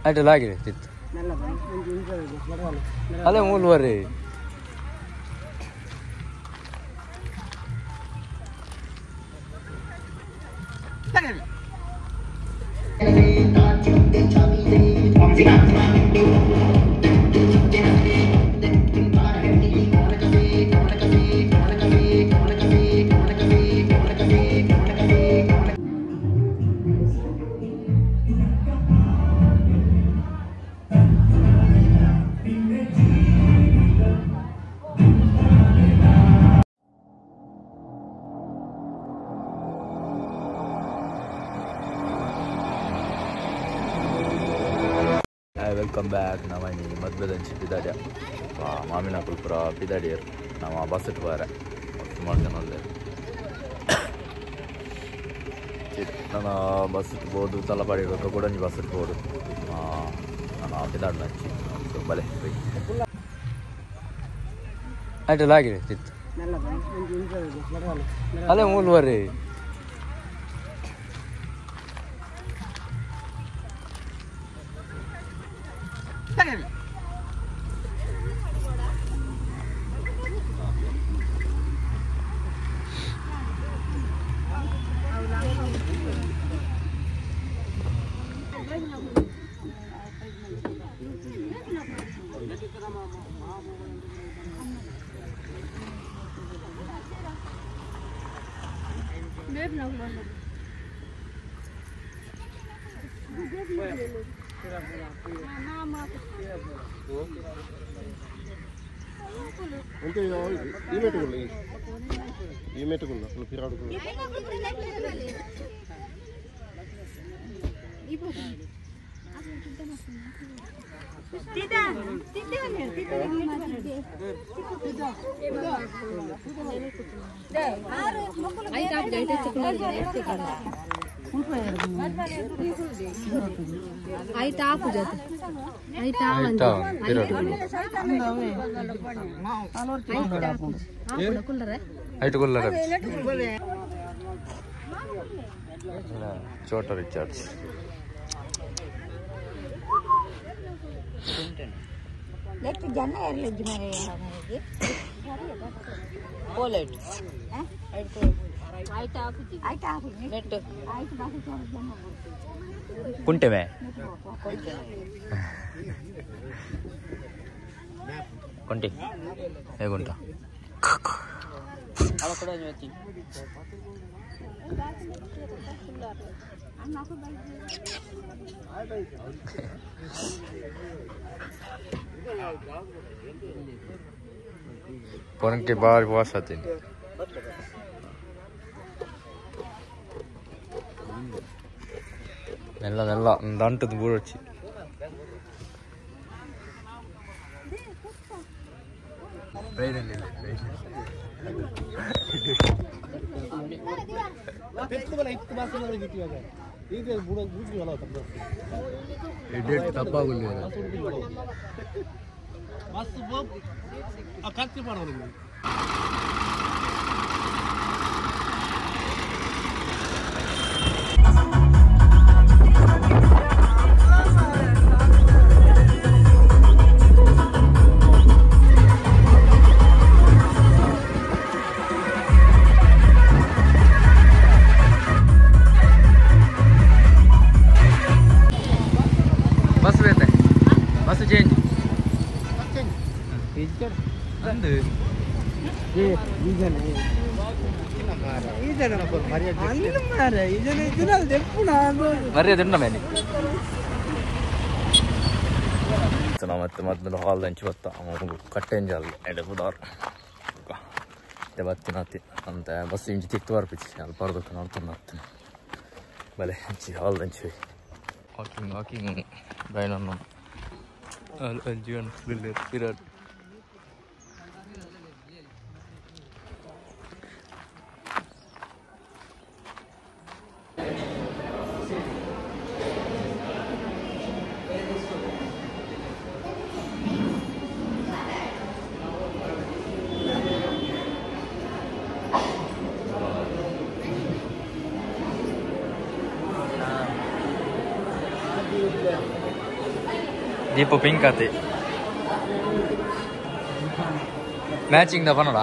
ಅಡ್ಡ ಲಾಗಿದೆ ತಿತ್ತು ಅಲ್ಲೇ ಮೂಲ್ವರೆ welcome back. ನಮ್ಮನಿ ಮದ್ವೆದಂಚಿ ಪಿದಾಡ್ಯ ಮಾಮಿನ ಕುಲ್ಪುರ ಪಿದಾಡಿಯರು ನಮ್ಮ ಬಸ್ ಇಟ್ಟು ಬಾರೆ ಸುಮಾರು ಜನ ಉಲ್ಲೇರು. ನಾನು ಬಸ್ ಇಟ್ಬೋದು ತಲಪಾಡಿ ಕೂಡ ಬಸ್ ಇಟ್ಬೋದು. ನಾನು ಪಿದಾಡ್ ನಂಚಿ ಬಲೆ ಅಡ್ಡ ಆಗಿದೆ ತಿತ್ತು ಅಲ್ಲೇ ಮೂಲ್ವರೆ. Chota Richards. ಕುಂಟೆ ಮೇ ಕುಂಟಿ ಹೇಗುಂಟ ಪೊರಂಕೆ ಬಾರಿ ವಾಸ ಆತೀನಿ. ಮೆಲ್ಲ ಮೆಲ್ಲ ದಂಟದ ಬೂರೊಚ್ಚಿ ಬಸ್ ಬೇತೆ ಬಸ್ ಚೇಂಜ್ ಅಂದು ಮರ್ಯಾದೆ ಉಂಡ ಮೇಲೆ ಮತ್ತೆ ಮೊದಲು ಹಾಲ್ ಹಂಚಿ ಬತ್ತ ಕಟ್ಟೆಂಜಾಲ್ ಎಡೆ ಬುದಾರ್ ಬತ್ತಿನ ಅಂತ ಬಸ್ ಇಂಚಿ ತಿತ್ತು ಬರ್ಪಿಚ್ಚಿ ಅಲ್ಲಿ ಬರ್ದಕ್ಕೆ ನೋಡ್ಕೊಂಡು ಹೋಗ್ತೀನಿ ಬಲೆ ಹಂಚಿ ಹಾಲ್ ಹಂಚಿ ವಾಕಿಂಗ್ ವಾಕಿಂಗ್ ಬೈನನ್ನು ಜೀವನ ವಿರಾಟ್ ದೀಪ ಪಿಂಕ್ ಆತೆ ಮ್ಯಾಚಿಂಗ್ the ಪನೋಡ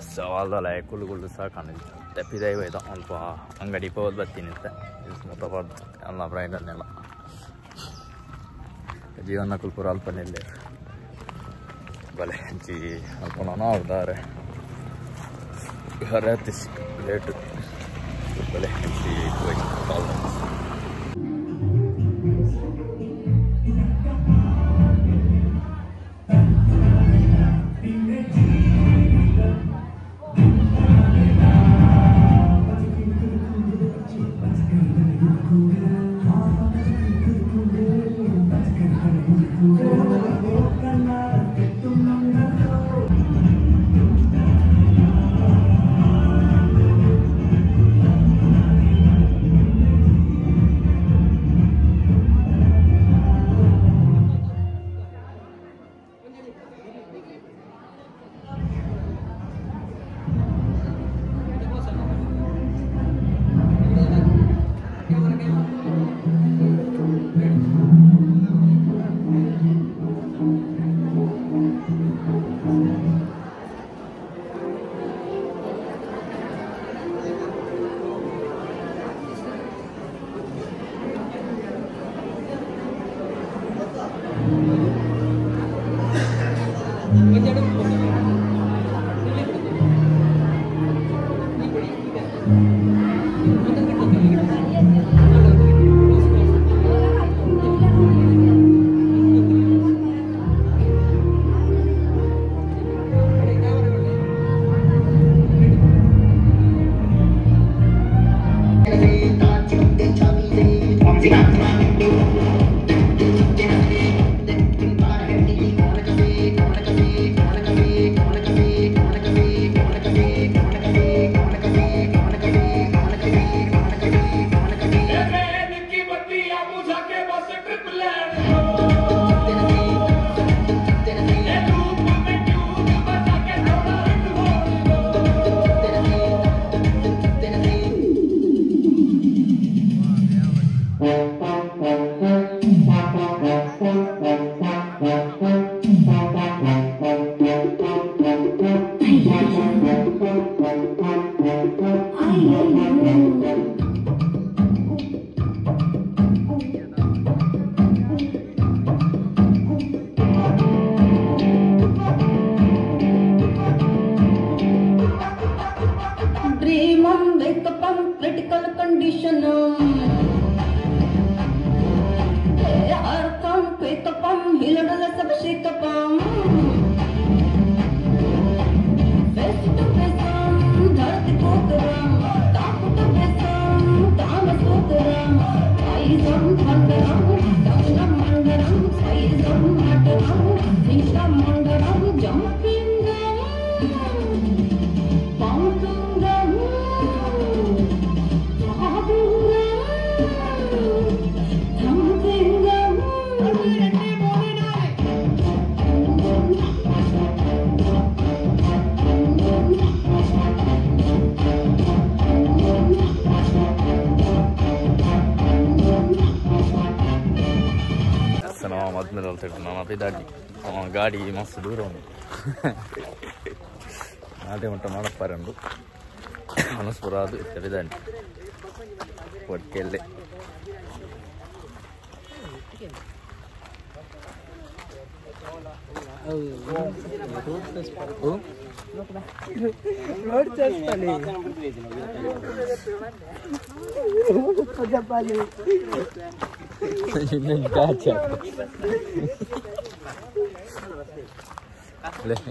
ಸವಾಲ್ದಲ್ಲ ಕುಲ್ಲು ಕುಲ್ಲು ಸಾಕಾಣ ತಪ್ಪಿದೈ ಹೋಯ್ತ ಅಲ್ಪ ಅಂಗಡಿ ಪೋದ್ ಬರ್ತೀನಿ ಅಂತ ಮೊತ್ತ ಪಡ್ದು ಎಲ್ಲ ಬ್ರೈಡನ್ನೆಲ್ಲ ಜೀವನ ಕುಲ್ಪುರ ಅಲ್ಪನೆಲ್ಲ ಬಲೆ ಜಿ ಅಲ್ಪ ನಾನು ಅವ್ರದಾರೆ ಹರತಿಸಿ ಲೇಟು ಬಲೆ ಜಿ ಕಾಲ್. ಗಾಡಿ ಮಸ್ತ್ ದೂರ ಉಂಟು ನಾಟೆ ಮಟ್ಟ ಮಾಡಪ್ಪಾರಂಡು ಮನಸ್ಪುರ ಅದು ಇದ್ದಾನೆ ಒಟ್ಟಿಗೆಲ್ಲೇ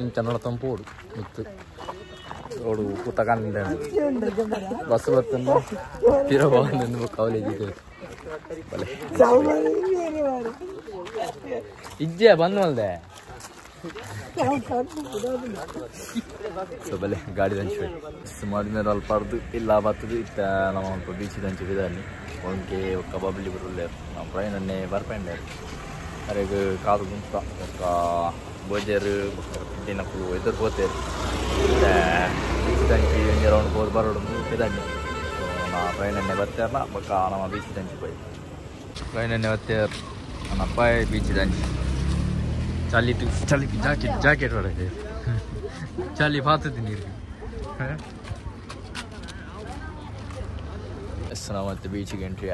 ಇಂಚ ತಂಪೋಡು ಇತ್ತು ರೋಡು ಕೂತಕಂಡೆ ಬಸ್ ಬರ್ತಂದು ತಿರಬಂದು ಕಾಲೇಜ್ ಬಲೆ ಇಜ್ಜೆ ಬಂದ್ ಮಲ್ದೆ ಸೊ ಬಲೆ ಗಾಡಿ ದಂಚು ಸುಮಾರು ಮೇಲೆ ಅಲ್ಪ ಅರ್ದು ಇಲ್ಲ ಬರ್ತದೆ ಇತ್ತ ನಮ್ಮ ಅಲ್ಪ ಬೀಚ್ ದಂಚು ಬಿದಲ್ಲಿ ಒಂಕೆ ಕಬಾಬ್ಲಿ ಬರುಲ್ಲೆ ನಮ್ಮ ಪ್ರಯಾಣನ್ನೇ ಬರ್ಪಂಡೆ ಅರೆಗ್ ಕಾದು ಗುಂಪ ಬೊಕ್ಕ ಬೋಜರು ದಿನಕ್ಕೂ ಎದುರು ಹೋತೇರು. ಬೀಚ್ ದಂಚಿ ಒಂಜಿ ರೌಂಡ್ ಪೋದು ಬರೋಡು ಪಿದಾಡ್ನೆ ನಾ ಟ್ರೈನ್ ಬತ್ತೇರ್ನ ಬೊಕ್ಕ ನಮ್ಮ ಬೀಚ್ ದಂಚಿ ಪೋಯಿ ಟ್ರೈನ್ ಬತ್ತೇರ್ ನನ್ನ ಅಪ್ಪಾಯ ಬೀಚ್ ದಂಚಿ ಚಳಿ ಚಳಿ ಜಾಕೆಟ್ ಜಾಕೆಟ್ ಒಳಗೆ ಚಳಿ ಪಾತದ ನೀರು ಎಸ್ ನಾವು ಮತ್ತೆ ಬೀಚಿಗೆ ಎಂಟ್ರಿ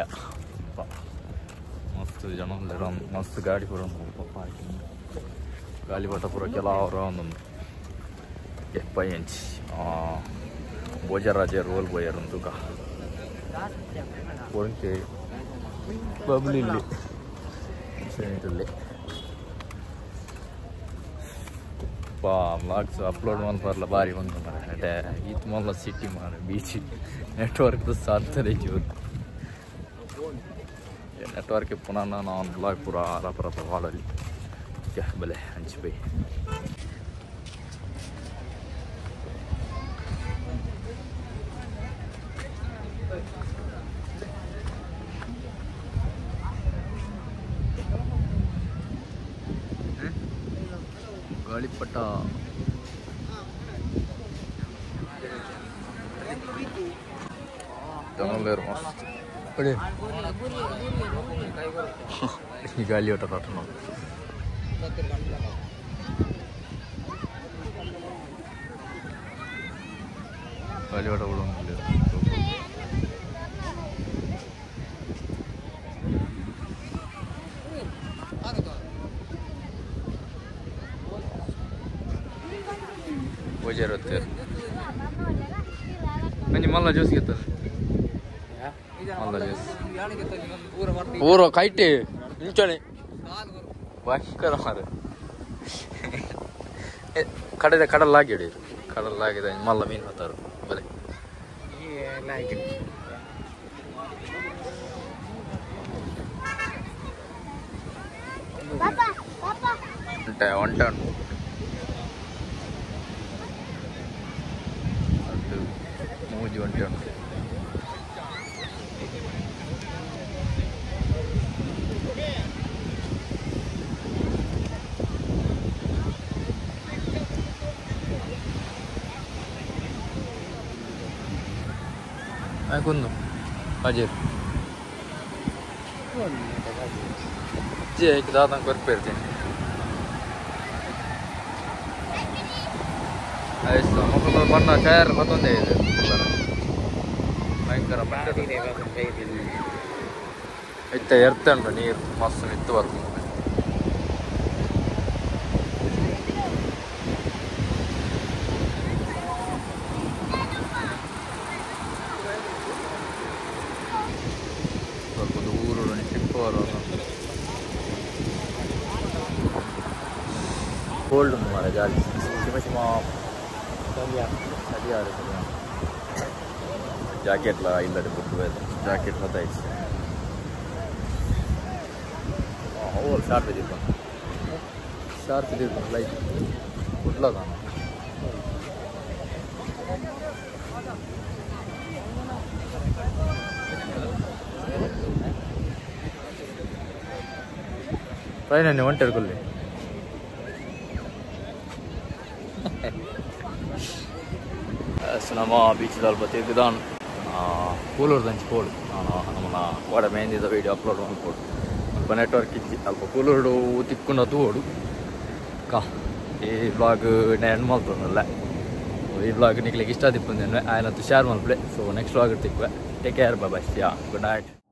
ಮಸ್ತ್ ಜನ ಮಸ್ತ್ ಗಾಡಿ ಪೂರ ಪಾರ್ಕಿಂಗ್ ಗಾಳಿಪಟ ಪೂರ ಕೆಲವು ಒಂದೊಂದು ಪೈಂಚ್ ಬೋಜರಾಜ ರೋಲ್ ಬೋಯರ್ ಉಂಟುಕ ಪೊಂಕೆ ಬಬ್ಲಿ ಇಲ್ಲಿ ಪಾ ವ್ಲಾಗ್ಸ್ ಅಪ್ಲೋಡ್ ಮಲ್ಪರ್ಲ ಬಾರಿ ಉಂಟು ಮರ ಈತ್ ಮಲ್ಲ ಸಿಟಿ ಮಾರ ಬೀಚ್ ನೆಟ್ವರ್ಕ್ ಸಾರ್ತದೆ ಜೋರು ನೆಟ್ವರ್ಕ್ ಪುನಃ ನಾನು ಬ್ಲಾಗ್ ಪೂರ ರಪ ರಪ ವಾಡಲಿ ಬಲೆ ಹಂಚಿ ಬೈ ಗಾಳಿಪಟ ಮಸ್ತ್ ಗಾಳಿಪಟ ಕಟ್ಟಣ ಗಾಳಿಪಟ ಕೂಡ ಪೂಜೆ ಮಂಜಿ ಮಲ್ಲ ಜ್ಯೂಸ್ ಗೆತ್ತದ ಮಲ್ಲ ಜ್ಯೂಸ್ ಪೂರ ಕೈಟೆ ಇಂಚನೆ ಭಯಂಕರ ಮಾರ ಕಡದ ಕಡಲ್ ಆಗಿ ಕಡಲ್ ಆಗಿದೆ ಮಲ್ಲ ಮೀನು ಬರ್ತಾರು ಬಲೆ ಒಂಟೆ ಒಂಟೆ ಮೂಜಿ ಒಂಟೆ ಉಂಟು ಕುಂದು ಅಜೇರ್ ಜೆ ದಾದ ಕೊರ್ಪೇರ್ತೀನಿ ಮಕ್ಕಳು ಬಣ್ಣ ಟೈರ್ ಮತ್ತೊಂದೇ ಇದೆ ಭಯಂಕರ ಇತ್ತ ಎರ್ತ ಉಂಟು ನೀರು ಮಸ್ತ್ ಮಿತ್ತು ಬರ್ಕೊಂಡು ಸ್ವಲ್ಪ ದೂರ ಶಿಪ್ ಕೋಲ್ಡ್ ಉಂಟು ಮಾರ ಜಾಲಿ ಶಿಮ ಶಿಮ ಜಾಕೆಟ್ ಲ ಇಲ್ಲಡೆ ಬಿಟ್ಟು ಜಾಕೆಟ್ ಹೊತ್ತಾಯ್ತು ಓ ಶಾರ್ಪ್ ಇದೀಪ ಶಾರ್ಪ್ ಇದೀಪ ಲೈಟ್ ಕುಡ್ಲದ ಟ್ರೈನ್ ಒಂಟೆಡ್ ಕೊಲ್ಲಿ ನಮ್ಮ ಬೀಚ್ ಅಲ್ಪ ತಿರ್ಗಿದಾನ್ ಕೂಲೂರು ದಂಚಿ ಪೋಡು ನಮ್ಮನ್ನ ಕೋಡೆ ಮೆಹಂದಿದ ವೀಡಿಯೋ ಅಪ್ಲೋಡ್ ಮಾಡ್ಕೊಡು ಅಲ್ಪ ನೆಟ್ವರ್ಕ್ ಇಜ್ಜಿ ಅಲ್ಪ ಕೂಲೂರು ತಿಕ್ಕೊಂಡ ತೂಡು ಕಾ ಈ ಬ್ಲಾಗ್ ಎಂಡ್ ಮಲ್ತೊಂದಲ್ಲ ಈ ಬ್ಲಾಗ್ ನಿಕ್ಲಿಗೆ ಇಷ್ಟ ದಿಪ್ಪಂದೇನು ಆಯ್ನತ್ತು ಶೇರ್ ಮಲ್ಪಲೆ ಸೊ ನೆಕ್ಸ್ಟ್ ಬ್ಲಾಗ್ ತಿಕ್ಕುವೆ take care bye yeah good night.